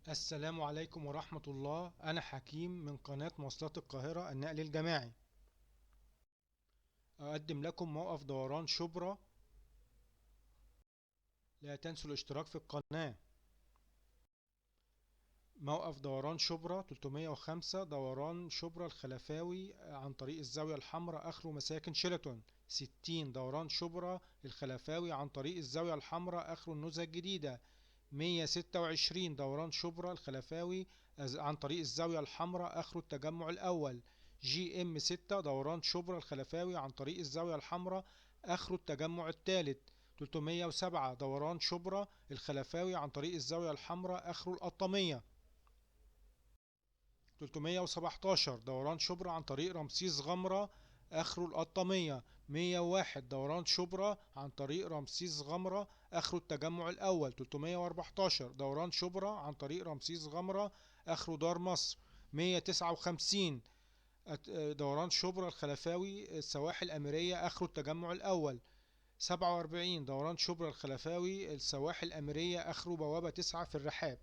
السلام عليكم ورحمة الله. أنا حكيم من قناة مواصلات القاهرة النقل الجماعي. أقدم لكم موقف دوران شبرا. لا تنسوا الاشتراك في القناة. موقف دوران شبرا 305 دوران شبرا الخلفاوي عن طريق الزاوية الحمراء آخره مساكن شيراتون. 60 دوران شبرا الخلفاوي عن طريق الزاوية الحمراء آخره النزهة الجديدة. 126 دوران شبرا الخلفاوي عن طريق الزاوية الحمراء آخره التجمع الأول. GM 6 دوران شبرا الخلفاوي عن طريق الزاوية الحمراء آخره التجمع الثالث. 307 دوران شبرا الخلفاوي عن طريق الزاوية الحمراء آخره القطامية. 317 دوران شبرا عن طريق رمسيس غمرة آخره القطامية. 101 دوران شبرا عن طريق رمسيس غمرة آخره التجمع الأول. 314 دوران شبرا عن طريق رمسيس غمرة آخره دار مصر. 159 دوران شبرا الخلفاوي السواحل الأميرية آخره التجمع الأول. 47 دوران شبرا الخلفاوي السواحل الأميرية آخره بوابة 9 في الرحاب.